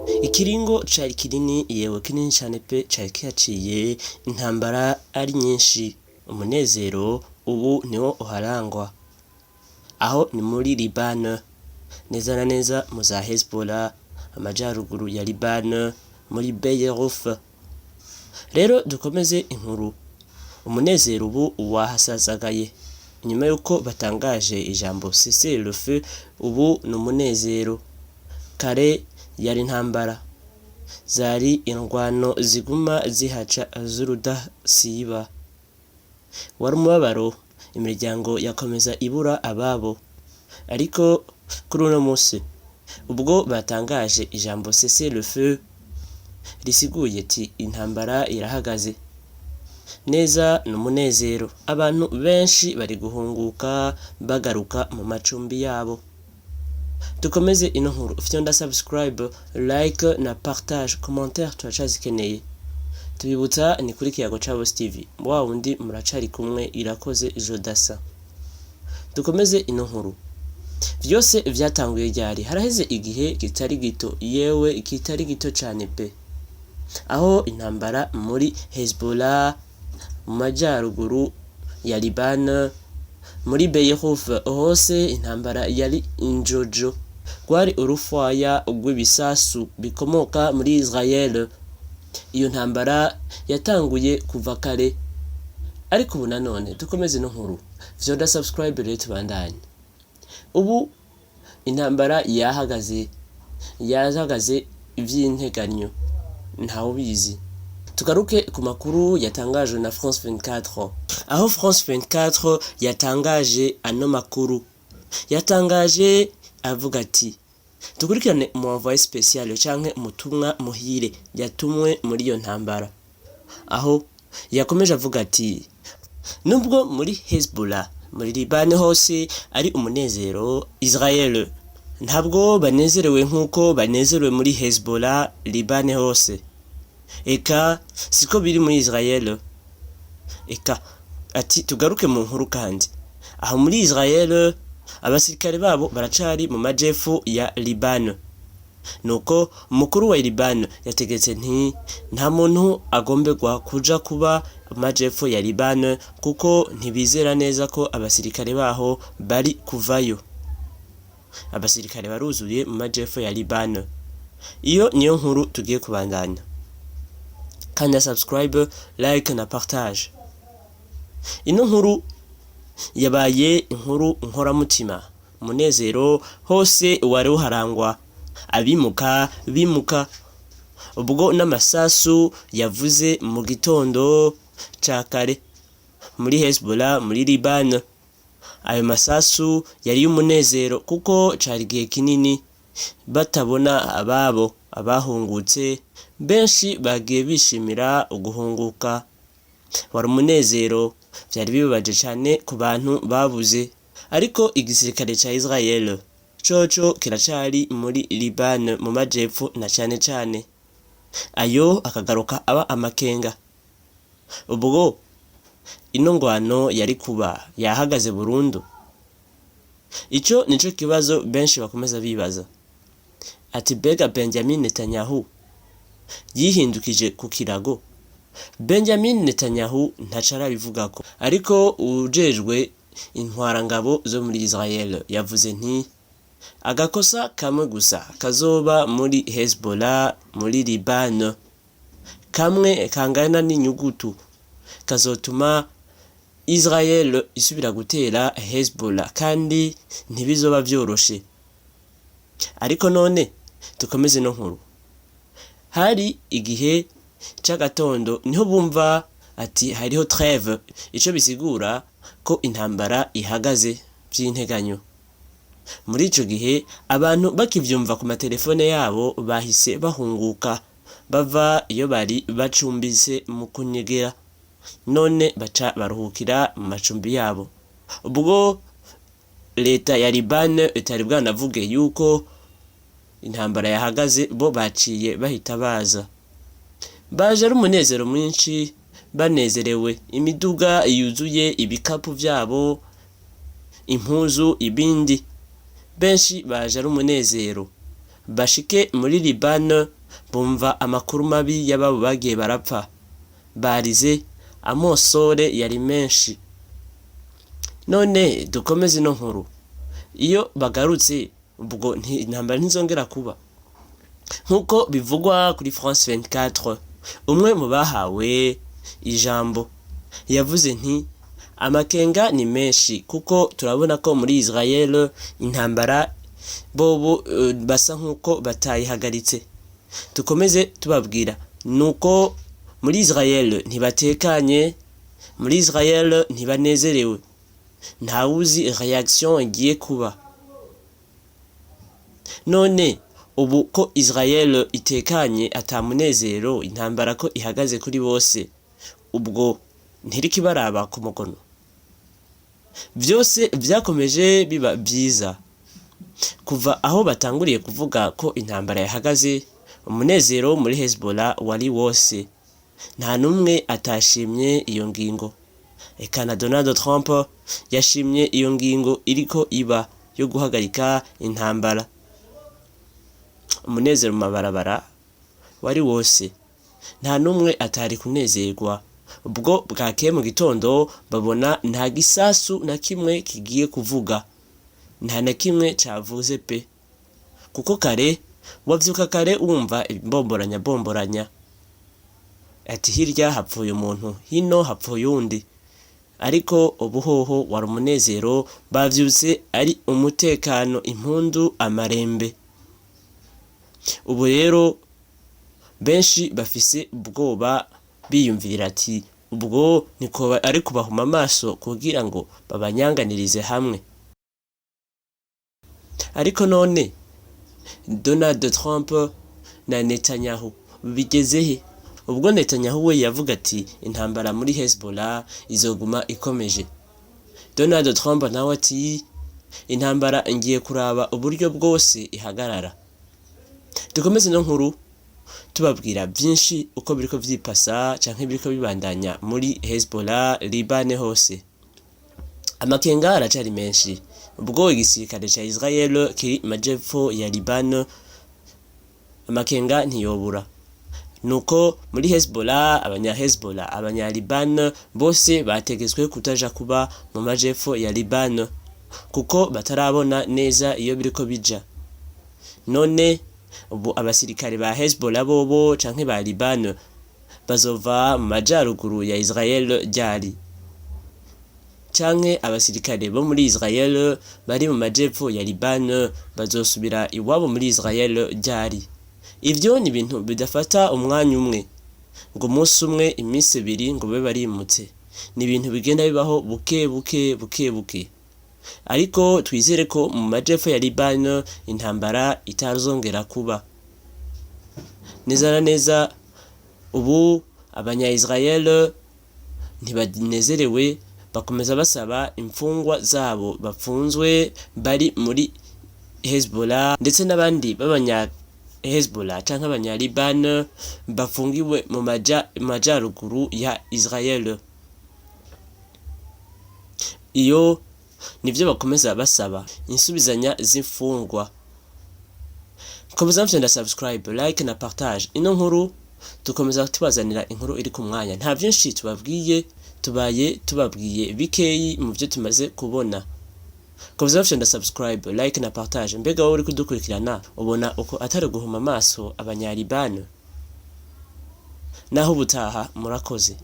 Ikiringo cari kinini, yewe kinini cane pe, cari kihaciye intambara ari nyinshi. Umunezero ubu niwo uharangwa. Aho ni muri Liban, neza na neza mu za Hezbollah, amajaruguru ya Liban, muri Beirut. Rero dukomeze inkuru. Umunezero ubu wahasasagaye. Inyuma yuko batangaje ijambo cessez le feu, ubu ni umunezero. Kare yari intambara. Zari indwano ziguma zihaca z'urudasiba. Wari umubabaro, imiryango yakomeza ibura ababo. Ariko kuri uno musi, ubwo batangaje ijambo cessez le feu, risiguye ati intambara irahagaze. Neza ni umunezero. Abantu benshi bari guhunguka bagaruka mu macumbi yabo. Dukomeze ino nkuru. Fyonda subscribe, like na partage, commentaire turacazikeneye. Tubibutsa ni kuri Kiyago ca Bose TV. Wa wundi muracari kumwe, Irakoze Jodasa. Dukomeze ino nkuru. Vyose vyatanguye ryari? Haraheze igihe kitari gito, yewe kitari gito cane pe. Aho intambara muri Hezbollah mu majaruguru ya Liban, muri Beirut hose intambara yari injojo. Rwari urufaya rw'ibisasu bikomoka muri Israel. Iyo ntambara yatanguye kuva kare. Ariko ubu nanone dukomeze no nkuru. Fyonda subscribe rero tubandanye. Ubu intambara yahagaze, yahagaze ivy'integanyo, ntawubizi. Tugaruke ku makuru yatangajwe na France 24, aho France 24 yatangaje ano makuru. Yatangaje avuga ati dukurikirane umu envoyé spécial canke umutumwa muhire yatumwe muri iyo ntambara, aho yakomeje avuga ati nubwo muri Hezbollah, muri Liban hose ari umunezero, Israel ntabwo banezerewe nk'uko banezerewe muri Hezbollah, Liban hose. Eka siko biri muri Israel. Eka ati tugaruke mu nkuru kandi aho muri Israel abasirikare babo baracari mu majepfo ya Liban. Nuko umukuru wa Liban yategetse nti nta muntu agomberwa kuja kuba mu majepfo ya Liban, kuko ntibizera neza ko abasirikare baho bari kuvayo. Abasirikare baruzuye mu majepfo ya Liban. Iyo niyo nkuru tugiye kubandanya. Kanda subscribe, like na partage. Ino nkuru yabaye inkuru nkoramutima. Umunezero hose wari uharangwa, abimuka bimuka ubwo n'amasasu yavuze mu gitondo ca kare muri Hezbollah, muri Liban. Ayo masasu yari y'umunezero kuko cari igihe kinini batabona ababo. Abahungutse benshi bagiye bishimira uguhunguka. Wari umunezero, vyari bibabaje cane ku bantu babuze. Ariko igisirikare ca Israel coco kiracari muri Liban mu majepfo na cane cane. Ayo akagaruka aba amakenga. Ubwo ino ngwano yari kuba yahagaze burundu? Ico nico kibazo benshi bakomeza bibaza. Ati bega Benjamin Netanyahu yihindukije ku kirago? Benjamin Netanyahu ntaco arabivugako, ariko uwujejwe intwarangabo zo muri Israel yavuze nti agakosa kamwe gusa kazoba muri Hezbollah, muri Liban, kamwe kangana n'inyugutu, kazotuma Israel isubira gutera Hezbollah, kandi ntibizoba vyoroshe. Ariko none dukomeze no nkuru. Hari igihe c'agatondo niho bumva ati hariho trêve, ico bisigura ko intambara ihagaze vy'integanyo. Muri ico gihe abantu bakivyumva ku matelefone yabo bahise bahunguka bava iyo bari bacumbitse mu kunyegera, none baca baruhukira mu macumbi yabo. Ubwo leta ya Liban itari bwanavuge yuko intambara yahagaze, bo baciye bahita baza. Baje ari umunezero mwinshi, banezerewe, imiduga yuzuye ibikapu vyabo, impuzu, ibindi. Benshi baje ari umunezero. Bashike muri Liban. Bumva amakuru mabi y'ababo bagiye barapfa. Barize, amosore yari menshi. None dukomeze ino nkuru. Iyo bagarutse ubwo intambara ntizongera kuba. Nk'uko bivugwa kuri France 24, umwe mu bahawe ijambo yavuze nti: "Amakenga ni menshi kuko turabona ko muri Israel intambara bobo basa nk'uko batayihagaritse." Dukomeze tubabwira nuko muri Israel ntibatekanye, muri Israel ntibanezerewe, ntawuzi réaction igiye kuba. None ubu ko Israel itekanye, ata munezero, intambara ko ihagaze kuri bose, ubwo ntiriko ibaraba ku mugono? Vyose vyakomeje biba vyiza kuva aho batanguriye kuvuga ko intambara yahagaze. Umunezero muri Hezbollah wari wose, nta numwe atashimye iyo ngingo. Eka na Donald Trump yashimye iyo ngingo iriko iba yo guhagarika intambara. Umunezero mu mabarabara wari wose, nta numwe atari kunezerwa. Ubwo bwakeye mu gitondo babona nta gisasu na kimwe kigiye kuvuga, nta na kimwe cavuze pe, kuko kare wavyuka kare wumva imbomboranya bomboranya, ati hirya hapfuye umuntu, hino hapfuye uwundi. Ariko ubuhoho wari umunezero, bavyutse ari umutekano, impundu, amarembe. Ubu rero benshi bafise ubwoba, biyumvira ati ubwo niko ari kubahuma amaso kugira ngo babanyanganirize hamwe. Ariko none Donald Trump na Netanyahu bigeze he? Ubwo Netanyahu we yavuga ati intambara muri Hezbollah izoguma ikomeje, Donald Trump nawe ati intambara ngiye kuraba uburyo bwose ihagarara. Dukomeze no nkuru tubabwira byinshi uko biriko vyipasa canke biriko bibandanya muri Hezbollah, Libane hose. Amakenga aracari menshi. Ubwo igisirikare ca Israel kiri majepfo ya Liban, amakenga ntiyobura. Nuko muri Hezbollah, abanya Hezbollah, abanya Liban bose bategetswe kutaja kuba mu majepfo ya Liban kuko batarabona neza iyo biriko bija. None ubu abasirikare ba Hezbollah bobo canke ba Liban bazova mu majaruguru ya Israel ryari? Canke abasirikare bo muri Israel bari mu majepfo ya Liban bazosubira iwabo muri Israel ryari? Ivyo ni ibintu bidafata umwanya umwe, ngo umunsi umwe, iminsi ibiri, ngo babe barimutse. Ni ibintu bigenda bibaho buke buke, buke buke. Ariko twizere ko mu majepfo ya Liban intambara itazongera kuba. Neza na neza ubu abanya Israel ntibanezerewe, bakomeza basaba imfungwa zabo bafunzwe bari muri Hezbollah, ndetse n'abandi b'abanya Hezbollah canke abanya Liban bafungiwe mu majaruguru ya Israel. Iyo nivyo bakomeza basaba, insubizanya z'imfungwa. Komeza mufyonda subscribe, like na partage ino nkuru. Dukomeza tubazanira inkuru iri ku mwanya. Nta vyinshi tubabwiye, tubaye tubabwiye bikeyi mu vyo tumaze kubona. Komeza mufyonda subscribe, like na partage. Mbega wowe uri kudukurikirana, ubona uko atari guhuma amaso abanyalibano? Naho ubutaha, murakoze.